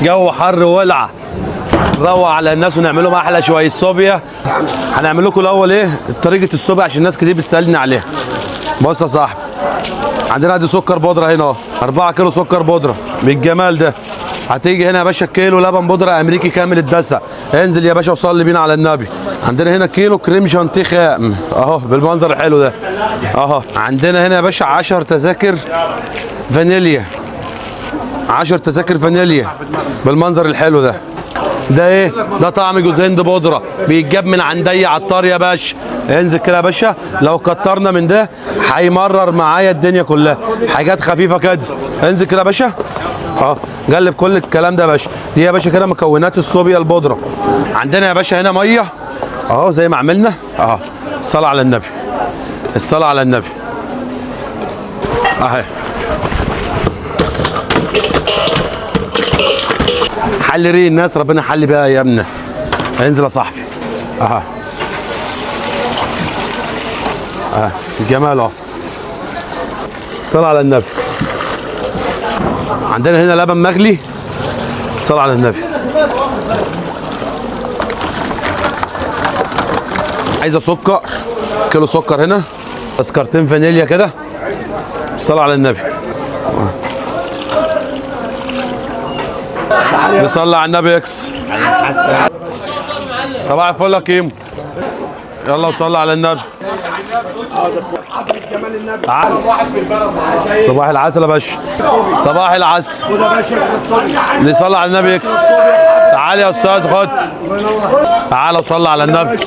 جو حر ولعه. روق على الناس ونعمل لهم احلى شوية صوبيا. هنعمل لكم الاول ايه طريقه الصوبيا عشان الناس كتير بتسالني عليها. بص يا صاحبي، عندنا ادي سكر بودره هنا اهو، 4 كيلو سكر بودره بالجمال ده. هتيجي هنا يا باشا كيلو لبن بودره امريكي كامل الدسم، انزل يا باشا وصلي بينا على النبي. عندنا هنا كيلو كريم شانتيه خام اهو بالمنظر الحلو ده اهو. عندنا هنا يا باشا 10 تذاكر فانيليا، 10 تذاكر فانيليا بالمنظر الحلو ده. ده ايه ده؟ طعم جوز هند بودره، بيتجاب من عند اي عطار يا باشا. انزل كده يا باشا، لو كترنا من ده هيمرر معايا الدنيا كلها، حاجات خفيفة كده. انزل كده يا باشا اهو، قلب كل الكلام ده يا باشا. دي يا باشا كده مكونات الصوبيا البودره. عندنا يا باشا هنا مية اهو زي ما عملنا اهو. الصلاة على النبي، الصلاة على النبي اهي. حل ري الناس، ربنا حل بيها يا ابني. انزل يا صاحبي اها اه الجمال اهو. الصلاة على النبي. عندنا هنا لبن مغلي، الصلاة على النبي. عايزه سكر، كيلو سكر هنا، تذكرتين فانيليا كده، الصلاة على النبي. نصلي على النبي اكس. صباح الفل يا كيمو، يلا وصلي على النبي. صباح العسل يا باشا، صباح العسل. نصلي على النبي اكس. تعال يا استاذ، خد تعال وصلي على النبي.